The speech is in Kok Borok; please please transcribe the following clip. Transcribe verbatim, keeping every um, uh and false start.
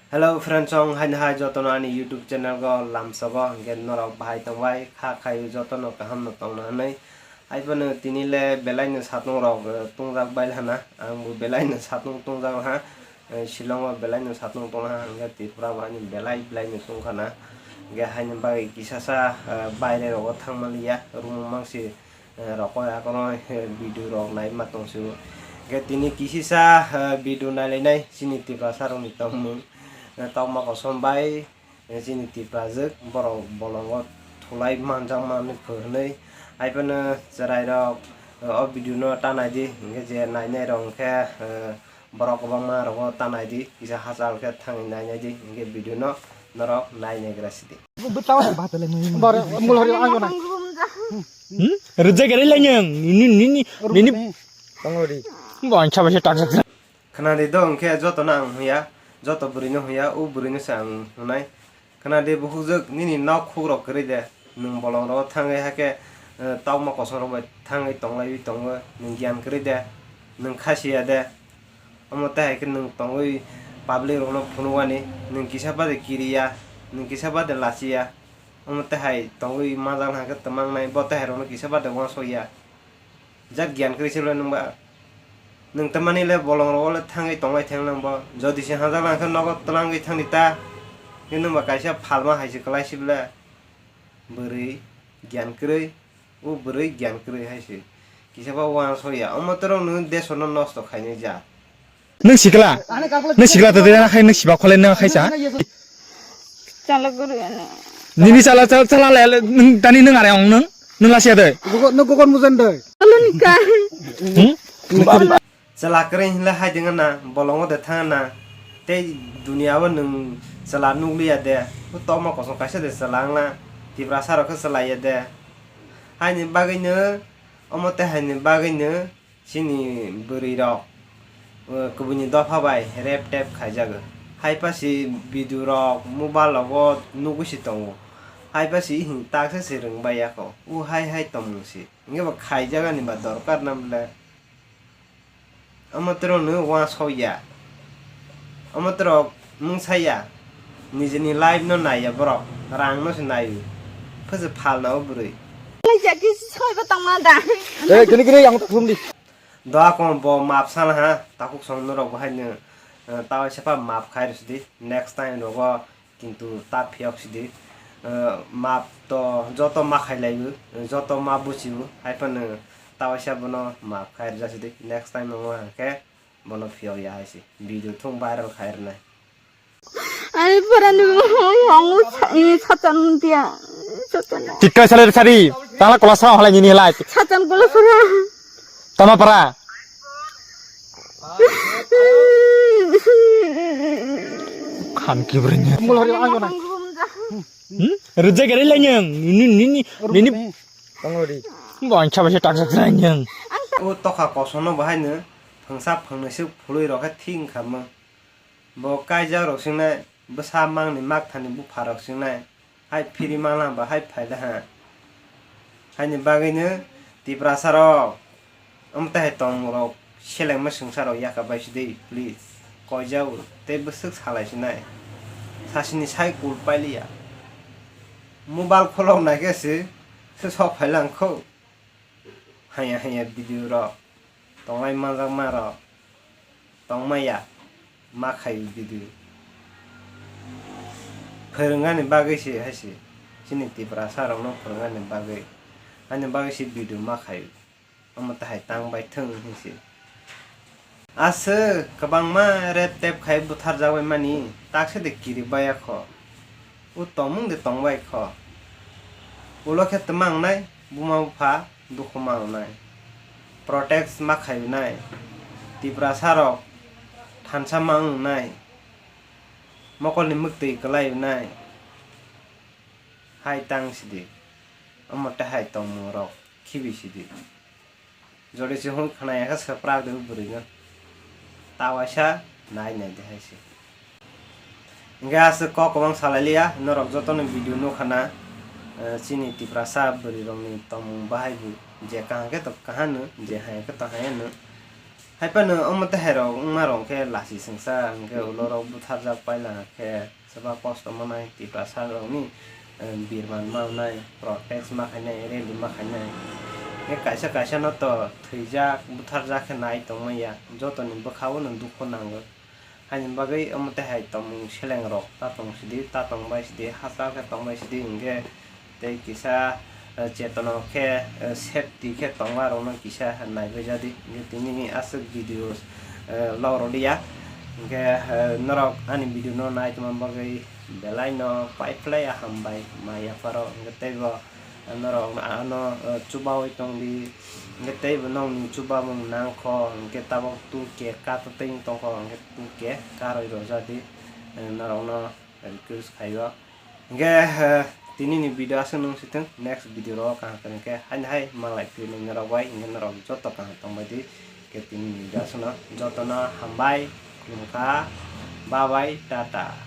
Hello friends, chong haino hai jotono ani YouTube channel go lamsogo, hwnkhe norok bahai tongbai, kha khaio jotono kaham no tongna hwnwi. Haiphano tini le belai no satung rok, eh, tungjak bai lana, ang bo belai no satung tungjak laha, eh, Shillong o belai no satung tong laha, hwnkhe Tripura bo ani belai belai no tungkha na, hwnkhe haini bagwi kisa sa, eh, baire rogo thangma liya, room o mangsi eh, rokoi akono, eh, video rok nai ma tong sio. Hwnkhe tini kisisa, eh, video nai lai nai chini Tiprasa rokni tongmung. Eh, tokma kosom bai, eh, chini Tiprajwk borok bolongo thulai manjak mani phwrwnwi. Haiphano chwrai rok, eh, o video no ta nai di, hwnkhe je nai nai rok hwnkhe, eh, borok kwbangma rogo ta nai di, kisa hachal khe thangwi nai nai di, hwnkhe video no norok nai nai gra sidi. Bwtao se bhat le mui. Bore, mul hari ang jona. Hmm? Rwjak gari lai nyang. Nini, nini, nini. Tangori. Bo ang chaba se tak sak. Khna di do hwnkhe joto no ang huya, joto bwrwi no huya, o bwrwi no se ang hunai. Khna di bukhukjwk nini nok khuk rok kwrwi de. Nwng bolong rogo thangwi hakhe, eh, tokma kosom rok bai thangwi tong lai tongo. Nwng gyan kwrwi de. Nwng khasiya de. Omo tei hai khe nwng tongwi public rokno phunukani, nwng kisa bade kiriya, nwng kisa bade lachiya. Omo tei hai tongwi manjak hwnkhe twmang nai, bo tei hai rokno kisa bade uansukya. Jat gyan kwrwi se le nwng ba. Nwng tamani le bolong rogo le thangwi tonglai thang nang bo. Jodi se hajak lang khe nogo twlangwi thangdi ta. Khe nwng ba kaisa phalma hai se kwlai se ble. Bwrwi gyan kwrwi. O bwrwi gyan kwrwi hai se. Kisa ba uansukya. Omo tei rok nwng desh no nosto khainai ja. Nwng sikla? Nwng sikla to dena khai nwng siba khole nwng khai sa? Chala guru ano. Nini chala, chala, chala le, le, nwng tani nwng are ong nwng? Nwng lasia de? Gogo-, nwng gogon mujan de? Alo nika. Hmm? Chwla kwrwi hinle hai ding na, bolongo de thang na. Tei dunia o nwng chwla nukliya de. O tokma kosom kaisa de chwla wngla. Tiprasa rok khe chwlaiya de. Haini bagwino, omo tei haini bagwino chini bwrwi rok, uh, kubuni dopha bai rep tep khaijago. Hai pasi video rok mobile rogo nugwi se tongo. Hai pasi hwn taksa se rwng bai ya kho. O hai hai tongmung se. Hwnkhe bo khaijagani ba dorkar na bwle. Omo tei rok no uansukya. Omo tei rok mungsaya. Nijini life no naiya borok. Rang no se naio. Phaisa phalna o bwrwi. Lai jaki soi ba tongma da. Eh, gini gini yang tak di. Doa kong bo map sana ha. Takuk song norok bo hai no, eh, tawai sepa map khai rw sidi. Next time rogo Kintu ta phiyok sidi, eh, map to joto ma khailaibu, joto ma buchibu, hai phano ta waisa bono map khai rwjak sidi. Next time wngma hwnkhe bono phiyok ya hai se. Video thung viral khai rwnai. Ani pora ni mong sa-, i satan dia. Satan. Tikka sale sari, tala kola sa halai nini halai. Satan kola sara. Tama para. Khan kibrenya. Mul hari ang jona. Hmm? Reject gari lanyang. Nini, nini, nini. Tangori. Bo ang chaba se taksa lanyang. O tokha kosono bahai no phangsa phangnai se phului rokhe thing khamma. Bo kaijak rok singnai, bwsa mangni makthani bupha rok singnai, hai phiri mangna ba hai phaila ha. Haini bagwino Tiprasa rok, omo tei hai tong rok selengma swngsa rok yaka bai sidi, please. Koijao tei bwswk salai sinai. Sasini sai kul pailiya. Mobile kholok naikhe se, se sok phaila wngkho. Haya haya video rok, tonglai manjakma rok, tongmaya, ma khai video. Phwrwngani bagwi se hai se, chini Tiprasa rokno phwrwngani bagwi, ani bagwi se video ma khai, omo tei hai tang bai thwng hinwi se. Aswk kwbangma rep tep khai butharjak bai mani, taksa de kiri baya kho. O tongmung de tong bai kho. Ulo khe twma wngnai, buma bupha dukhu ma wngnai. Protest ma khai wnai. Tiprasa rok thansa ma wngnai. Mokolni mwktwi kwlai wnai. Hai tang sidi. Omo tei hai tongmung rok khibi sidi. Jodi se hwn khna ya khe swprak de o bwrwi no. Ta waisa nai nai de hai se. Hwnkhe aswk kok kwbang salai liya, norok jotono video nukha na, eh, chini Tiprasa bwrwi rokni tongmung bahai bo je kaham khe to kaham no, je haya khe to haya no. Hai phano omo tei hai rok wngma rok khe lasi sengsa hwnkhe ulo rok butharjak paila khe soba kosto manai Tiprasa rokni, eh, birman manai protest ma khainai rally ma khainai. Hwnkhe kaisa kaisa no to thwijak butharjak khe nai tongmaya jotoni bwkhao no dukhu nango. Haini bagwi omo tei hai tongmung seleng rok ta tong sidi ta tong bai sidi hachal khe tong bai sidi hwnkhe tei kisa, eh, chetona khe, eh, safety khe tongma rokno kisa naibaijadi. Hwnkhe tini aswk video, eh, log rwliya. Hwnkhe, eh, norok ani video no naitongma bagwi belai no paiphlai hambai ma yapharo. Hwnkhe teibo norok ano, eh, chubaui tongdi. Hwnkhe teibo nokni chubamung nangkho hwnkhe tabok tungkhe kato tei tongkho hwnkhe tungkhe karwi rwjadi, eh, norokno request khaio. Hwnkhe, eh, tinini video aswk nung sitwng, next video ro kaham kwrwng khe haino hai malai phirwi nai norok bai, hwnkhe norok joto kaham tongbai di. Hwnkhe tinini video aswkno jotono hambai, khulumkha, bye bye, tata.